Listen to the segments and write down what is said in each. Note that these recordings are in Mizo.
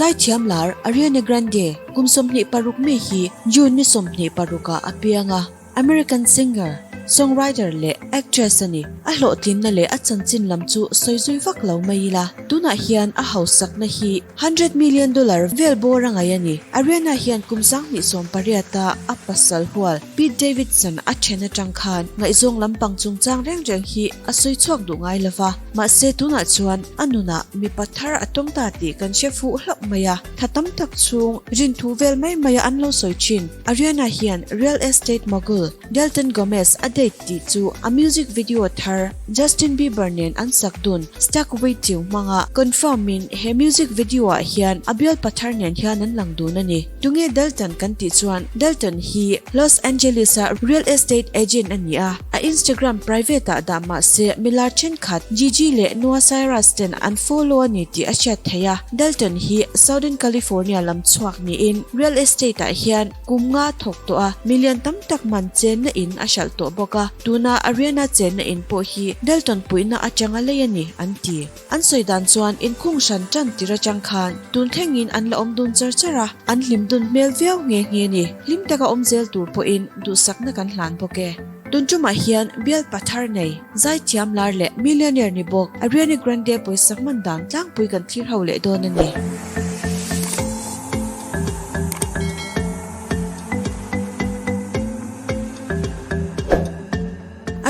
Zaithiam lar Ariana Grande kum 26 mi hi June ni 26 ah a piang a, American singer, songwriter leh actress a ni. A hlawhtlinna leh a chanchin lam chu sawi zui vak lo mai ila, tunah hian a hausakna hi hundred million dollar vel bawr a ngaih a ni. Ariana hian kum 2018 a a pasal hual Pete Davidson a then atang khan ngaihzawng lampang chungchang reng reng hi a sawi chhuak duh ngai lo va, mahse tunah chuan a nunah mipa thar a tawng ta tih kan hre fuh hlauh mai a, tha tam tak chhung rinthu vel mai mai a an lo sawi thin. Ariana hian real estate mogul Dalton Gomez a date tih chu a music video thar Justin Bieber nen an sak dun Stuck With You hmanga confirm in he music video ah hian a bialpa thar nen hian an lang dun a ni. Tunge Dalton kan tih chuan Dalton hi Los Angeles a real estate agent a ni a, a Instagram private ah dah mah se milar thenkhat Gigi leh Noah Cyrus ten an follow a ni tih a hriat theih a. Dalton hi Southern California lam chhuak niin real estate ah hian kum nga thawk tawh a, million tam tak man chenna in a hralh tawh bawk a, tuna Ariana chenna in pawh hi Dalton puihna atanga lei a ni an ti. An sawi dan chuan inkhung hran tan tir atang khan tun thlengin an la awm dun char char a, an hlim dun hmel viau nghe nghe ni. Hlim taka awm zel tur pawhin duhsakna kan hlan bawk e. Tun tumah hian bial pathar nei, zaithiam lar leh millionaire ni bawk Ariana Grande pawisa hman dan tlangpui kan thlir ho leh dawn a ni.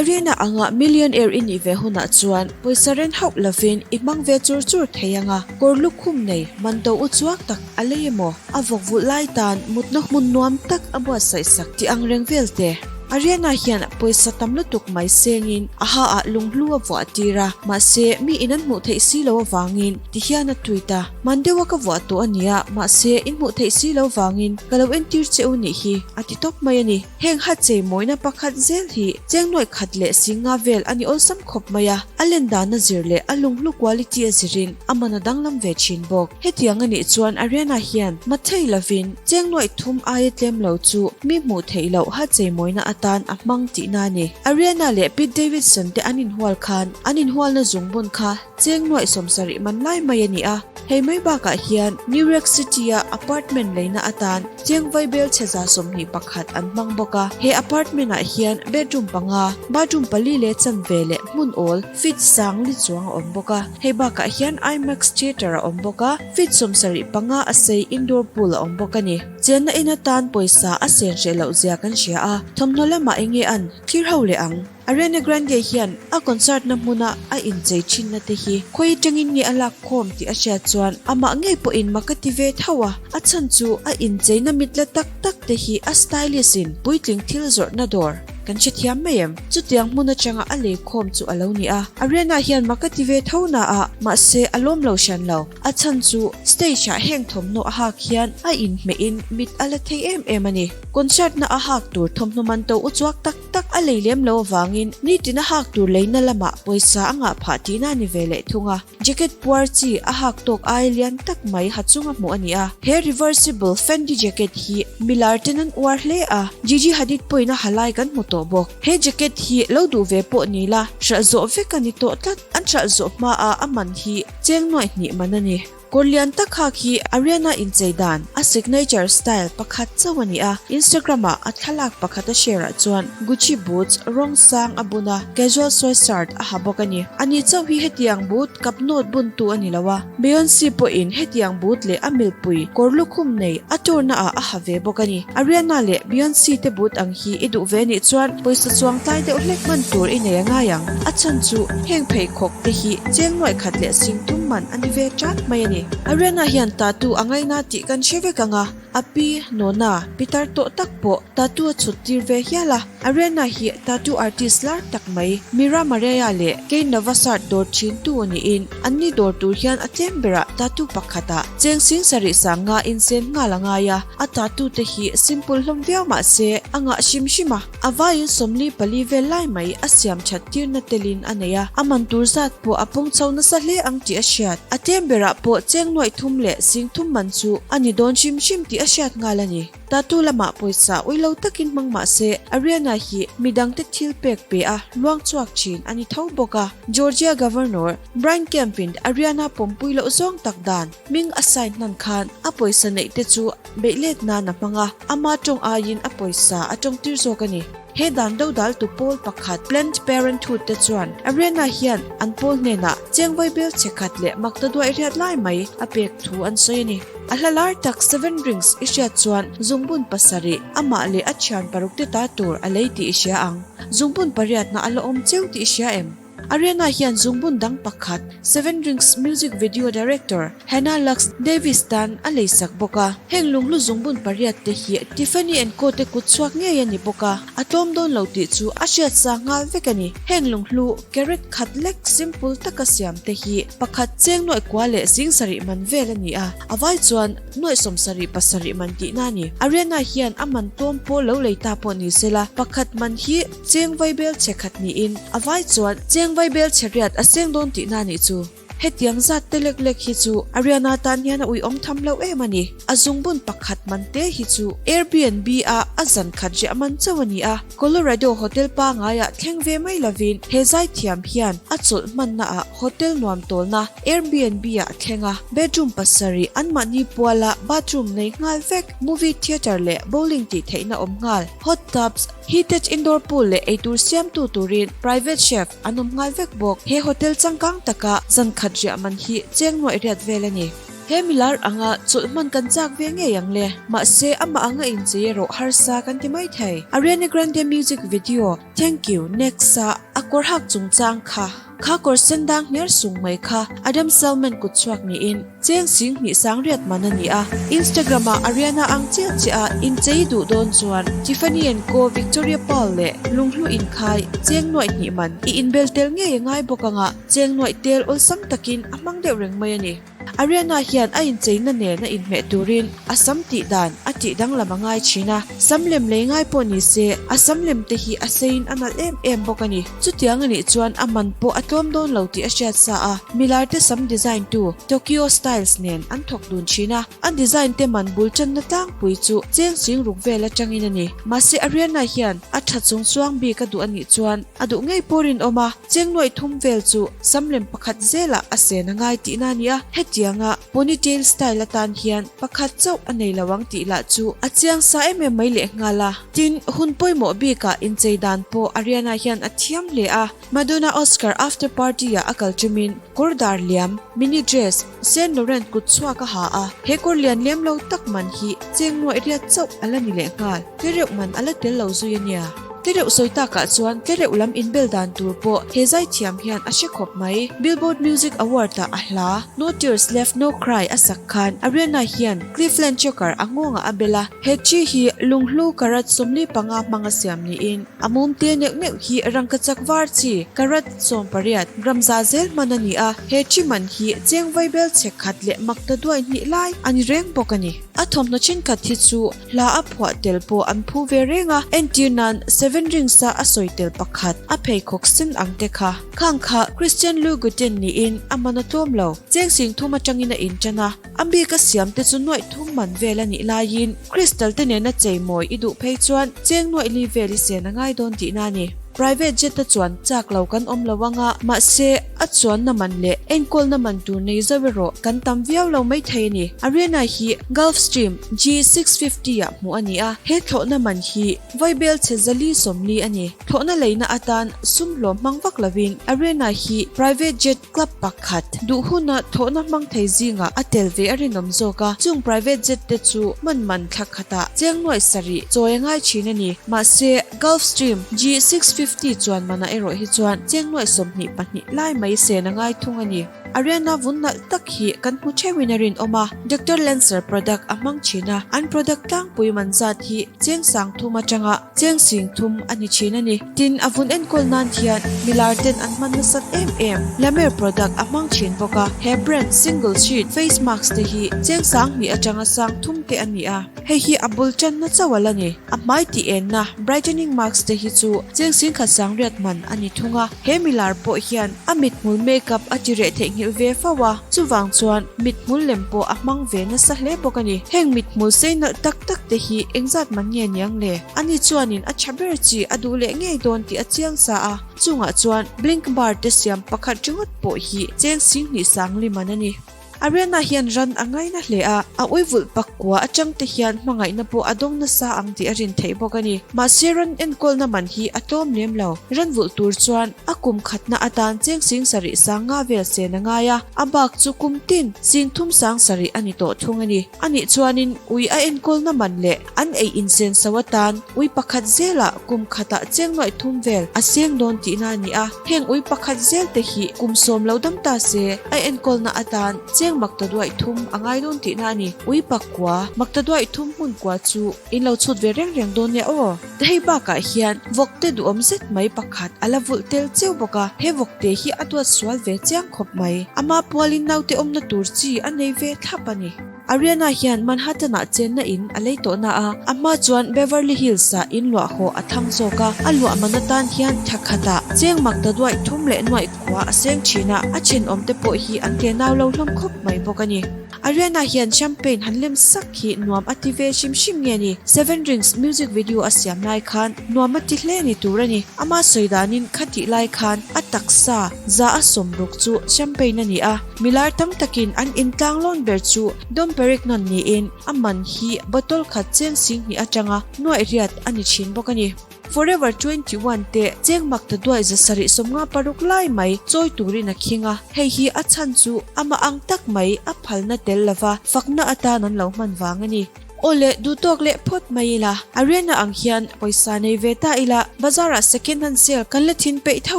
Ariana anga millionaire i nih ve hunah chuan pawisa ren hauh lovin i hmang ve chur chur thei anga, kawr lukhum nei man to uchuak tak a lei emaw, a vawk vulh lai tan mutna hmun nuam tak a buatsaih sak tih ang reng vel te. Ariana hian pawisa tam lutuk mai sengin a ha ah lunghlu a vuah tir a, mahse mi in an hmuh theih si lo avangin ti hian a tweet a, Man deuha ka vuah tawh a nia, mahse in hmuh theih si lo vangin ka lo entir che u nih hi, a ti tawp mai a ni. Heng hachei mawina pakhat zel hi cheng nuaih khat leh singa vel a ni awlsam khawp mai a, a len dan a zir leh a lunghlu quality a zirin a man a danglam ve thin bawk. Hetiang a nih chuan Ariana hian mathei lovin cheng nuaih thum aia tlem lo chu mi hmuh theih loh hachei mawina atan a hmang tihna a ni. Ariana leh Pete Davidson te an inhual khan an inhualna zungbun kha Cheng nuaih 70 man lai mai a ni a, hei mai bakah hian New York City-a apartment leina atan cheng vaibel chhe 21 an hmang bawk a. He apartment-ah hian bedroom panga, bathroom pali leh chanve leh hmun awl feet sang li chuang a awm bawk a. Hei bakah hian IMAX theatre a awm bawk a, feet 75 a sei indoor pool a awm bawk a ni. Chenna in atan pawisa a sen hreh loh zia kan hria a, thawmhnaw lamah eng nge an thlir ho leh ang? Ariana Grande hian a concert na hmuna a inchei thinna te hi khawi atangin nge a lak khawm tih a hriat chuan amah ngei pawhin mak a ti ve tho a, a chhan chu a incheina mit la tak tak te hi a stylist in puitling thil zawrhna dawr kan hrethiam mai em? Chutiang hmun atanga a lei khawm chu a lo ni a, Ariana hian mak a ti ve tho na a, mahse a lawm lo hran lo. A chhan chu stage ah heng thawmhnaw a hak hian a inhmeh in mit a la thei em em a ni. Concert na a hak tur thawmhnaw man to uchuak tak tak a lei lem lo avangin nitin a hak tur leina lamah pawisa a ngah phah tihna a ni ve leh thung a. Jacket puar chi a hak tawk ai lian tak mai ha chunga hmuh a ni a. He reversible Fendi jacket hi milar ten an uar hle a, Gigi Hadid pawhin a ha lai kan hmu tawh bawk. He jacket hi lo duh ve pawh ni la, hralh zawh vek a ni tawh tlat. An hralh zawh hmaa a man hi cheng nuaih hnih man a ni. Kawr lian tak hak hi Ariana inchei dan, a signature style pakhat chauh a ni a. Instagram ah a thlalak pakhat a share ah chuan Gucci boots rawng sang a bun a, casual sweatshirt a ha bawk a ni. Ani chauh hi hetiang boot kap nawt buntu a ni lo a, Beyonce pawhin hetiang boot leh a milpui kawr lukhum nei a tour na ah a ha ve bawk a ni. Ariana leh Beyonce te boot ang hi i duh ve nih chuan pawisa chuang tlai deuh hlek hman tur i nei a ngai ang. A chhan chu heng pheikhawk te hi cheng nuaih khat leh sing tum man a ni ve ṭat mai a ni. Ariana hian tattoo a ngaina tih kan hre vek ang a, a pi, Nona, pitar tawh tak pawh tattoo a chhut tir ve hial a. Ariana hi tattoo artist lar tak mai, Mira Maria leh Kane Navasard dawr thin tu a niin, anni dawr tur hian a tlem berah tattoo pakhatah cheng sing sarih sang nga insen nghal a ngai a, a tattoo te hi simple hlawm viau mah se a ngah hrim hrim a. A vaiin 44 vel lai mai a siam that tirna telin a nei a, a man tur zat pawh a pawng chho nasa hle ang tih a hriat. A tlem berah pawh cheng nuaih thum leh sing thum man chu a ni dawn hrim hrim tih tih a hriat nghal a ni. Tattoo lamah pawisa ui lo takin hmang mah se, Ariana hi midangte thil pek pe a luang chhuak thin a ni tho bawk a. Georgia Governor Brian Kemp-in Ariana pawmpui loh zawng tak dan hming a sign hnan khan a pawisa neih te chu beih let nan a hmang a, ama tawng aiin a pawisa a tawngtir zawk a ni. He dan dodaltu pawl pakhat Planned Parenthood te chuan Ariana hian an pawl hnenah chengvawi bel che khat leh makta duai riat lai mai a pek thu an sawi a ni. A hla lar tak Seven Rings i hriat chuan zungbun pasarih amah leh a thian paruk te ta tur a lei tih i hria ang. Zungbun pariatna a la awm cheu tih i hria em? Ariana hian zungbun dang pakhat Seven Rings music video director Hannah Lux Davis tan a leisak bawk a. Heng lunghlu zungbun pariat te hi Tiffany and Co te kut chhuak ngei a ni bawk a, a tlawm dawn lo tih chu a hriat sa nghal vek a ni. Heng lunghlu carat khat lek simple taka siam te hi pakhat cheng nuaih kua leh zing sarih man vel a ni a, a vai chuan nuaih sawmsarih pasarih man tihna a ni. Ariana hian a man tlawm pawh lo lei ta pawh ni sela, pakhat man hi Cheng vaibel chhe khat niin a vai chuan cheng vaibel chhe riat a seng dawn tihna nih chu. Hetiang zat te lek lek hi chu Ariana tan hian a uiawm tham lo em a ni. A zungbun pakhat man te hi chu Airbnb a a zan khat riah man chauh a ni a. Colorado hotel pangaiah thleng ve mai lovin he zaithiam hian a chawlh hmanna ah hotel nuam tawlna Airbnb ah a thleng a. Bedroom pasarih anmahni puala bathroom nei nghal vek, movie theatre leh bowling tih theihna awm nghal, hot tubs, Heated indoor pool leh eitur siamtu turin private chef an awm nghal vek bawk. He hotel changkang taka zan khat riah man hi cheng nuaih riat vel a ni. He milar anga chawlh hman kan chak ve ngei ang le. Mahse, amah anga inchei erawh harsa kan ti mai thei. Ariana Grande music video Thank You, Next a a kawr hak chungchang kha. Kha kawr sen dang hmer sung mai kha Adam Selman kut chhuak niin cheng sing hnih sang riat man a ni a. Instagram ah Ariana ang chiah chiah a inchei duh dawn chuan Tiffany and Co Victoria Pearl leh lunghlu inkhai cheng nuaih hnih man i inbel tel ngei a ngai bawk anga cheng nuaih tel awlsam takin a hmang deuh reng mai a ni. Ariana hian a incheina nen a inhmeh turin a sam tih dan a tih danglam a ngai thin a, sam lem lei ngai pawh ni se a sam lem te hi a seiin a nalh em em bawk a ni. Chutiang a nih chuan a man pawh a tlawm dawn lo tih a hriat sa a, milar te sam design tu Tokyo Styles nen an thawk dun thin a, a design te man bul channa tlangpui chu cheng sing ruk vel atangin a ni. Mahse Ariana hian a tha chung chuang bik a duh a nih chuan a duh ngei pawh rinawm a. Cheng nuaih thum vel chu samlem pakhat zelah a sen a ngai tihna a ni a, hetianga ponytail style atan hian pakhat chauh a nei lo ang tih lah chu a chiang sa em em mai lehnghal a. Tin, hun pawimawh bikah inchei dan pawh Ariana hian a thiam hle a, Madonna Oscar after party-ah a kal ṭumin kawr dar liam, mini dress, Saint Laurent kut chhuak a ha a, he kawr lian lem lo tak man hi cheng nuaih riat chauh a la ni lehnghal, tlereuh man a la tel lo zui a nia. Tlereuh sawi takah chuan tlereuh lam inbel dan tur pawh he zaithiam hian a hre khawp mai. Billboard Music Award-ah a hla No Tears Left No Cry a sak khan Ariana hian Cleveland Choker a nghawngah a bel a. He thi hi lunghlu karat 45 hmanga siam niin a mum te neuh neuh hi rangkachak var chi karat 18 gram za zel hman a ni a. He thi man hi cheng vaibel chhe khat leh makta duai hnih lai a ni reng bawk a ni. A thawmhnaw thenkhat hi chu Hla a phuah tel pawh an phu ve reng a, entir nan Seven Rings a a sawi tel pakhat, a pheikhawk sen ang te kha. Khang kha Christian Louboutin niin a man a tlawm lo. Cheng sing thum atangin a intan a, a bik a siam te chu nuaih thum man vel a nih laiin Crystal te nena cheimawi i duh phei chuan cheng nuaih li vel i sen a ngai dawn tihna a ni. Private jet a chuan chak lo kan awm lo anga, mahse a chuanna man leh enkawlna man tur nei zauh erawh kan tam viau lo mai thei a ni. Ariana hi Gulfstream G650 ah hmuh a ni a, he thlawhna man hi vaibel chhe zali 40 a ni. Thlawhna leina atan sum hlawm hmang vak lovin Ariana hi private jet club pakhat duh huna thlawhna hmang thei zingah a tel ve a rinawm zawk a, chung private jet te chu hman man thla khatah cheng nuaih sarih chawi a ngai thin a ni. Mahse, Gulfstream G650 chuan manah erawh hi chuan cheng nuaih 22 lai mai sen a ngai thung a ni. Ariana vun nalh tak hi kan hmu theuhin a rinawm a, Doctor Lancer product a hmang thin a, an product tlangpui man zat hi cheng sang thum atanga cheng sing thum a ni thin a ni. Tin, a vun enkawl nan hian milar ten an hman nasat em em La Mer product a hmang thin bawk a, he brand single sheet face mask te hi cheng sang hnih atanga sang thum te a ni a. Hei hi a bul tanna chauh a la ni. A hmai tih enna, brightening mask te hi chu cheng sing khat. singkhat sangriat man a ni thung a. He milar pawh hian a mithmul makeup a ti reh theihnghilh ve fo a, chuvang chuan mithmul lem pawh a hmang ve nasa hle bawk a ni. Heng mithmul sei nalh tak tak te hi engzat man nge niang le? Ani chuanin a tha ber chi a duh leh ngei dawn tih a chiang sa a, chungah chuan Blink bar te siam pakhat ringawt pawh hi cheng singhnih sangli man a ni. Ariana hian ran a ngaina hle a, a ui vulh pak kua atang te hian hmangaihna pawh a dawng nasa ang tih a rin theih bawk a ni. Mahse ran enkawlna man hi a tlawm lem lo. Ran vulh tur chuan a kum khatna atan cheng sing sarih sang nga vel sen a ngai a, a bak chu kum tin sing thum sang sarih a ni tawh thung a ni. Anih chuanin ui a enkawlna man leh an ei insen so atan ui pakhat zelah kum khatah cheng nuaih thum vel a seng dawn tihna a ni a, heng ui pakhat zel te hi kum sawm lo dam ta se a enkawlna atan cheng makta duaih thum a ngai dawn tihna a ni. Ui pakua makta duaih thum hmun kua chu in lo chhut ve reng reng dawn nia aw. Hei bakah hian vawkte duhawm zet mai pakhat a la vulh tel cheu bawk a, he vawkte hi a duat sual ve chiang khawp mai. Ama pualin naute awmna tur chi a nei ve thlap a ni. Ariana hian Manhattan-ah chenna in a lei tawh na a, a hma chuan Beverly Hills-ah in luah haw a thang zawk a, a luah man atan hian thla khatah cheng mak ta duaih thum leh nuaih khua a seng thin a, a thenawmte pawh hi an ke nau lo hlawm khawp mai bawk a ni. Ariana hian champagne han lem sak hi nuam a ti ve hrim hrim nge ni? Seven Rings music video a siam lai khan nuam a ti hle ni tur a ni. Ama sawi danin khatih lai khan a taksa za a sawmruk chu champagne a ni a. Milar tam takin an intlang lawn ber chu Dom Perignon niin a man hi bottle khat cheng singhnih atanga nuaih riat a ni thin bawk a ni. Forever 21 te cheng mak ta duai zasarih 56 lai mai chawi turin a khing a, hei hi a chhan chu amah ang tak mai a phalna tel lova fakna atan an lo hman vang a ni. Aw le, duhtawk leh phawt mai ila, Ariana ang hian pawisa nei ve ta ila, bazar ah second hand sale kan la thin peih tho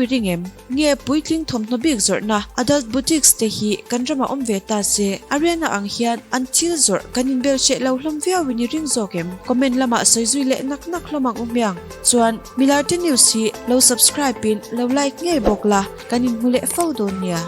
i ring em? Nge puitling thawmhnaw bik zawrhna, adult boutiques te hi kan ramah awm ve ta se, Ariana ang hian an thil zawrh kan inbel hreh lo hlawm viau in i ring zawk em? Comment lamah sawi zui leh nak nak hlawm ang u hmiang. Chuan, Milarte News hi lo subscribe in lo like ngei bawk la, kan inhmu leh fo dawn nia.